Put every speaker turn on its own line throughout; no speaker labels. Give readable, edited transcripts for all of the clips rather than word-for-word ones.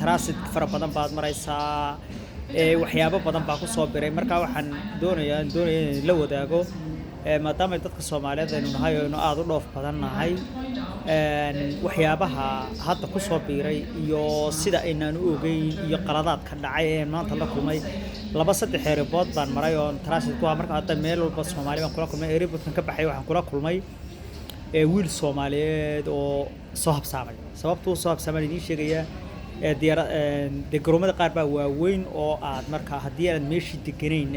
Transit fara badan baad maraysaa, waxyaabo badan baa kusoo biray. Marka waxaan doonaya inaan la wadaago, maadaama dadka Soomaaliyeed aynu nahay oo aynu aada u dhoof badan nahay, waxyaabaha hadda kusoo biiray iyo sida aynaan u ogeyn iyo qaladaadka dhacay ee maanta la kulmay. Laba saddex airport baan maray oo transit ku ah. Marka hadda meel walba Soomaali baan kula kulmay. Airportkan ka baxay waxaan kula kulmay wiil Soomaaliyeed oo soo habsaamay. Sababtuu soo habsaamay idiin sheegayaa. Diyaara dee garoomada qaar baa waaweyn oo aad marka haddii aanad meeshii deganayn,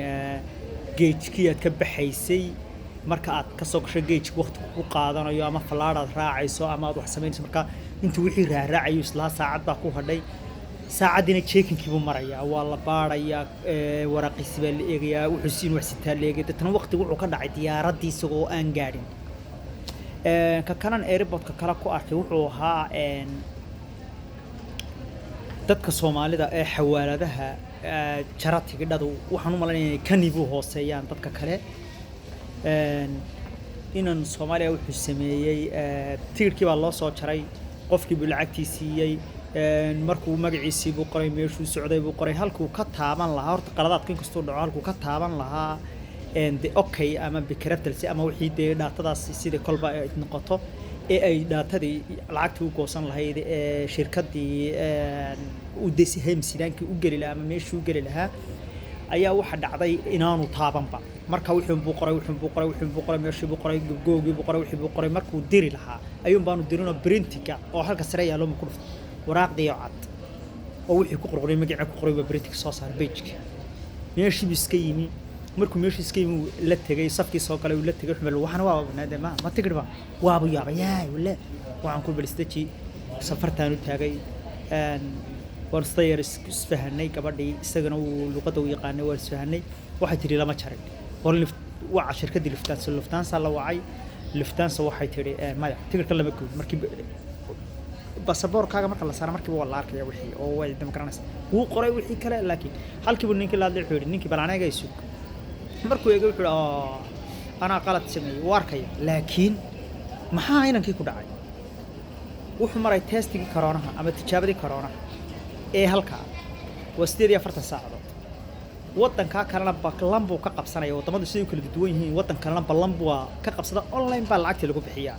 gate-kii aad ka baxaysay marka aad ka soo gasho gate-ka waqti ku qaadanayo ama falaadh aad raacayso ama aad wax samaynayso. Marka intuu wixii raaraacayo islaa saacad baa ku hadhay, saacaddiina checking-kii buu marayaa, waa la baarayaa, waraaqiisi baa la eegayaa, wuxuu siin wax sitaa la eegaya. Deetana waqtigu wuxuu ka dhacay diyaaraddii isagoo aan gaadhin. Ka kalan airportka kale ku arkay wuxuu ahaa dadka Soomaalida ee xawaaladaha jara tigidhadu. Waxaan u malaynaya inay ka nibu hooseeyaan dadka kale. Inan Soomaaliya wuxuu sameeyey, tigidhkii baa loo soo jaray, qofkii buu lacagtii siiyey. Markuu magaciisii buu qoray, meeshuu socday buu qoray, halkuu ka taaban lahaa. Horta qaladaadku inkastuu dhaco, halkuu ka taaban lahaa de okay ama bekreftelsi ama wixii dee data-daas sida kolba ay noqoto ee ay data-dii lacagtii u goosan lahayd ee shirkaddii u heemsidaankii u geli lahaa ama meeshii u geli lahaa ayaa waxa dhacday inaanu taabanba. Marka wuxuun buu qoray, wuxuun buu qoray, wuxuun buu qoray, meeshii buu qoray, googii buu qoray, wixii buu qoray. Markuu diri lahaa ayuun baanu dirinoo printiga oo halka sare yaallo ma ku dhuftay waraaqdii oo cad oo wixii ku qorqoray, magacii ku qoray baa printiga soo saaray page-ka. Meeshii buu iska yimi. Markuu meeshii iska yimi, uu la tegay safkii soo galay, uu la tegay wuxuu waxana waa banaade ma tigidh ba waabu yaabay. Yaay wale, waxaan ku balistaji safartaan u taagay. Waan isla yar isfahanay gabadhii, isagana uu luqadda u yaqaanay, waan isfahanay. Waxay tidhi lama jarin war lift waca shirkaddii Lufthansa. Lufthansa la wacay. Lufthansa waxay tidhi maya, tigidhka lama goyn. Markii basaboorkaaga marka la saaro markiiba waa la arkaya wixii oo way dama garanaysaa. Wuu qoray wixii kale, laakiin halkiibu ninkii la hadlay wuxuu yidhi ninkii bal aniga isug. Markuu eegay wuxuu yidhi oo anaa qalad sameeyey, wuu arkaya. Laakiin maxaa inankii ku dhacay? Wuxuu maray testigii koroonaha ama tijaabadii koroonaha ee halkaa waa 48 saacadood. Waddankaa kalena ballan buu ka qabsanaya. Waddamadu siday u kala duwan yihiin, waddan kalena ballan buu ka qabsada. Online baa lacagtii lagu bixiyaa,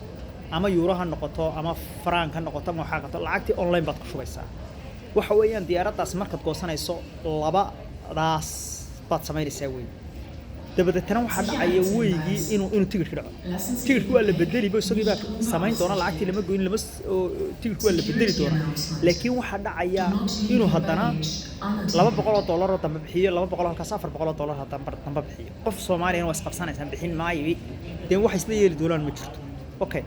ama euro ha noqoto ama franc ha noqoto ama waxaa noqoto, lacagtii online baad ku shubaysaa. Waxa weeyaan diyaaraddaas markaad goosanayso labadaas baad samaynaysaa wey. Dabadeetana waxaa dhacaya weygii inuu tigidhki dhaco. Tigidhki waa la bedeliba, isagii baa samayn doona. Lacagtii lama goyn lama tigidhki waa la bedeli doona, laakiin waxaa dhacaya inuu haddana $200 oo dambe bixiyo, 200 halkaas, $400 haddana dambe bixiyo. Qof Soomaaliyana waa isqabsanaysaan, bixin maayo dee, wax isla yeeli doonaan ma jirto. Okay,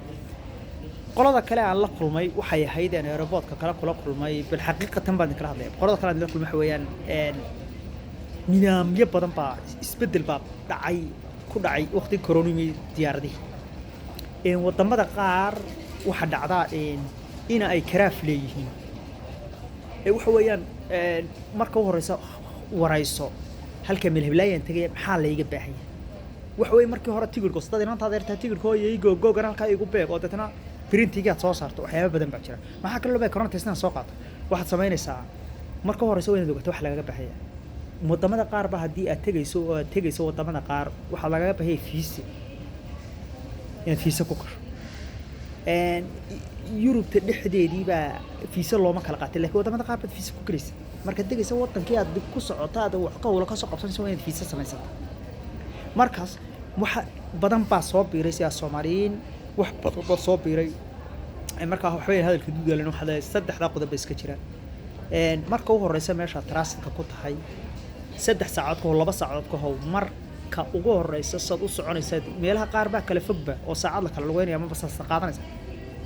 qolada kale aan la kulmay waxay ahayd aan airportka kale kula kulmay, bal xaqiiqatan baan idinkala hadlaya. Qolada kale aan la kulmay waxa weeyaan nidaamyo badan baa isbeddel baa dhacay ku dhacay waqti koronimi diyaaradihii. Wadamada qaar waxaa dhacdaa ina ay karaaf leeyihiin. Waxa weeyaan marka u horeysa warayso halka meel heblaayaan tegaya, maxaa layga baahan yahay? Waxa weeye markii hore tigidhko sadad inanta adeertaa tigidhko iyo googoogan halkaa igu beeg oo deetana printigaad soo saarto. Waxyaaba badan baa jira. Maxaa kaloo loo corona test soo qaato? Waxaad samaynaysaa marka u horeysa waa inaad ogaato wax lagaga baahaya. Wadamada qaar ba haddii aad tegayso oo aad tegayso wadamada qaar waxaa lagaga baahaya fiisi, inaad fiisa ku gasho. Yurubta dhexdeedii baa fiisa looma kala qaatay, lakiin wadamada qaar baad fiisa ku gelaysa. Markaad tegaysa wadankii aad ku socoto, aad wax ka howlo kasoo qabsanaysa, waa inaad fiisa samaysata. Markaas waxa badan baa soo biiray sidaa Soomaaliyiin, wax badan baa soo biiray. Markaa waxbay hadalka duudaalan waxaa leeyahay saddexdaa qodob bay iska jiraan. Marka u horeysa meesha transitka ku tahay 3 saacadood ka hor, 2 saacadood ka hor marka ugu horeysa saad u soconaysaa. Meelaha qaar baa kala fogba oo saacad la kala lugeynaya ama basaas qaadanaysa.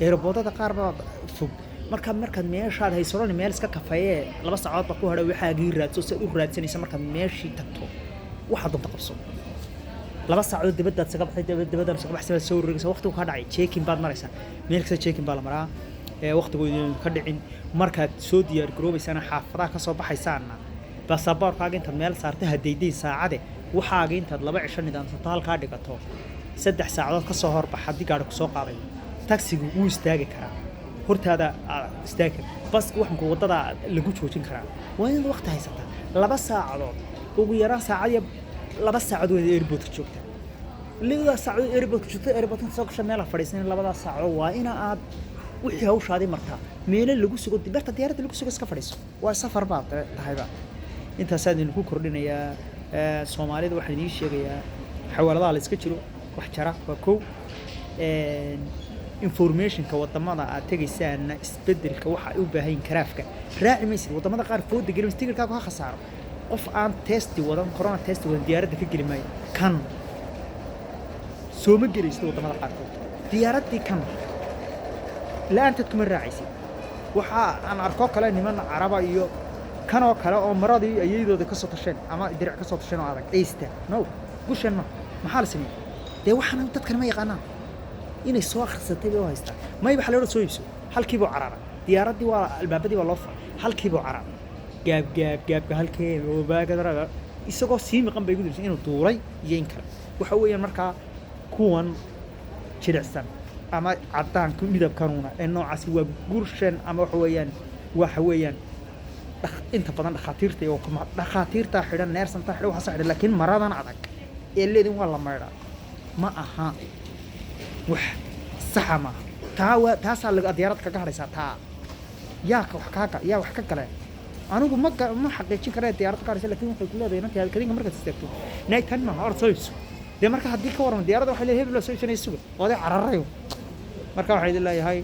Airportada qaar baa fog. Marka markaad meeshaad haysanon meel iska kafeeye 2 saacadood baa ku hadhay, waxaagii raadso. Si aad u raadsanaysa markaad meeshii tagto waxaad doonta qabso. 2 saacadood dibaddaad isaga baxday, dibaddaad isaga baxsay, baad soo wareegaysaa, waqtigu kaa dhacay. Checking baad maraysaa, meel kasta checking baa la maraa waqtigu idin ka dhicin. Markaad soo diyaar garoobaysaana xaafadaha ka soo baxaysaana baasaboorkaaga intaad meel saarta hadaydayn saacade, waxaaga intaad 2 cisho nidaamsato halkaa dhigato, 3 saacadood ka soo horbax. Haddii gaadhi ku soo qaadayo, taksigu wuu istaagi karaa. Hortaada istaagi, baska waxaan ku wadada lagu joojin karaa. Waa inaad waqti haysataa, 2 saacadood ugu yaraan, saacad iyo 2 saacadood waa inaad airportka joogtaa. 2 saacadood airportka joogta, airportka soo gasha, meel fadhiisan 2 saacadood, waa ina aad wixii hawshaadii martaa, meelo lagu sugo, barta diyaaradda lagu sugo iska fadhiiso. Waa safar baad tahayba. Intaasaa idinku kordhinayaa. Soomaalida waxaan idiin sheegayaa, xawaaladaha la iska jiro, wax jara waa kow. Informationka wadamada aad tegaysaana, isbedelka waxa ay u baahan yihiin, karaafka raaci maysid. Wadamada qaar fooda geli maysid, tigirkaagu ha khasaaro. Qof aan testi wadan, corona test wadan, diyaaradda ka geli maayo. Kan sooma gelaysid wadamada qaarkood diyaaraddii kan la-aanteed kuma raacaysid. Waxa aan arko kale niman Caraba iyo kanoo kale oo maradii ayaydooda ka soo tasheen ama diric ka soo tasheen oo adag eysta no gushan ma maxaa la sameeyey? Dee waxaan dadkan ma yaqaanaan, inay soo akhrisatay bay u haystaan. May, waxa la odhan soo iibso. Halkiibuu carara, diyaaraddii waa albaabadii waa loo furay, halkiibuu carara, gaab gaab gaabka halkee baagadaraga isagoo sii maqan bay igu dirsan inuu duulay iyo in kale. Waxa weeyaan markaa kuwan jilicsan ama caddaanka midabkanuuna ee noocaasi waa gurshan ama waxa weeyaan inta badan dhakhaatiirta iyo dhakhaatiirtaa xidhan, neersantaa xidhan, waxaasa xidhan. Laakiin maradan adag ee leedin waa la maydhaa ma aha, wax saxa maaha. Taa waa taasaa laga diyaarad kaga hadhaysaa. Taa yaa ka wax kaaga yaa wax ka gale, anigu ma xaqiijin karee diyaarad ka hadhaysa, laakiin waxay ku leedahay inantii kadinka markaad istaagto naag tan maaha, orod soo iibso. Dee marka haddii ka warramo diyaaradda waxay leedahay hebel baa soo iibsanaya, suga oo adee cararayo. Marka waxaan idin leeyahay,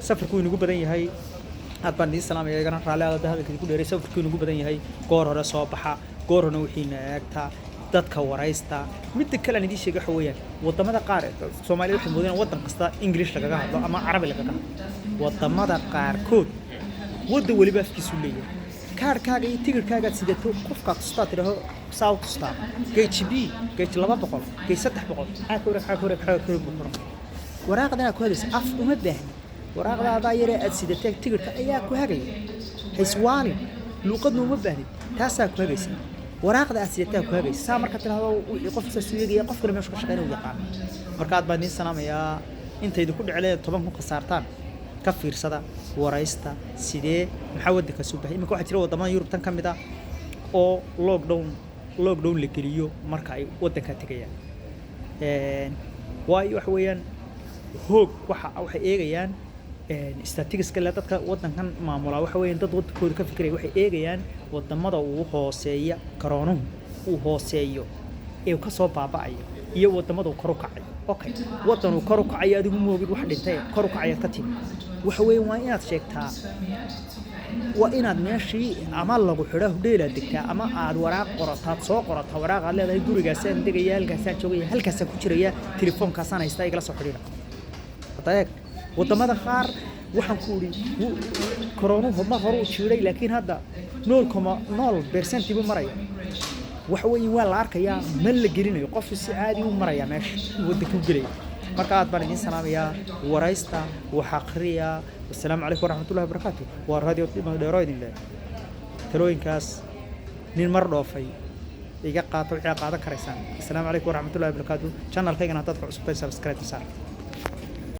safarku inagu badan yahay. Aad baan idiin salaamaya, igana raalli aada hadalka idinku dheeray. Safarku inagu badan yahay, goor hore soo baxa, goor horena wixiina eegta, dadka waraysta. Midda kale aan idiin sheegay waxa weeyaan, wadamada qaar Soomaalida waxay moodayaan waddan kasta English lagaga hadlo ama Carabi lagaga hadlo. Wadamada qaarkood waddan weliba afkiisu leeyahay. Kaarkaaga iyo tigirhkaagaad sidato, qofkaad tustaa, tidhaho saa u tustaa, gate B, gate 200, gate 300, maxaa ka wareeg, maxaa ka wareeg, maxaa ka wareeg buu qoran. Waraaqdan aad ku hadlaysa af uma baahni, waraaqdaadaa yaree aad sidatee tigirhka ayaa ku hagaya. Hayswaalin, luuqadna uma baahnid, taasaa ku hagaysa. Waraaqda aad sidataa ku hagaysa. Saa marka tidhahdo wixii qofka saas u eegaya, qofkana meeshu ka shaqeynaya u yaqaan. Marka aad baan idiin salaamayaa. Inta idinku dheclee 10,000 khasaartaan, ka fiirsada, waraysta, sidee maxaa waddankaas u bahay. Iminka waxaa jira waddamada Yurub tan ka mid ah oo lockdown la geliyo marka ay waddankaa tegayaan. Waayo waxa weeyaan hoog waxa waxay eegayaan statistics le dadka waddankan maamulaa. Waxa weeyaan dad waddankooda ka fikiraya. Waxay eegayaan waddamada uu hooseeya karoonuhu, uu hooseeyo ee uu ka soo baaba'ayo, iyo waddamada uu kor u kacayo. Okay, waddan uu kor u kacayo adigu moogid wax dhintay kor u kacayaad ka timi. Waxa weeyaan waa inaad sheegtaa, waa inaad meeshii ama lagu xidho hudheelaad degtaa ama aad waraaq qorataad soo qorataa, waraaq aad leedahay: gurigaasaan degaya, halkaasaan joogaya, halkaasaan ku jiraya, telefoonkaasaan haystaa, igala soo xidhiidha. Hadda eeg, waddamada qaar waxaan ku idhi koroonuhu mar hore uu jiiray, laakiin hadda 0,0% buu maraya. Waxa weeye waa la arkayaa, ma la gelinayo, qofku si caadi u maraya meesha waddanka u gelaya. Marka aad baan idiin salaamayaa. Waraysta, wax akhriya. Wasalaamu calaykum waraxmatullahi wabarakaatu. Waa Radio Dheero idin leh. Talooyinkaas nin mar dhoofay iga qaato wixii aad qaadan karaysaan. Asalaamu calaykum waraxmatullahi wabarakaatu. Channelkaygana haddaad ku cusubtahay, subscribe saar.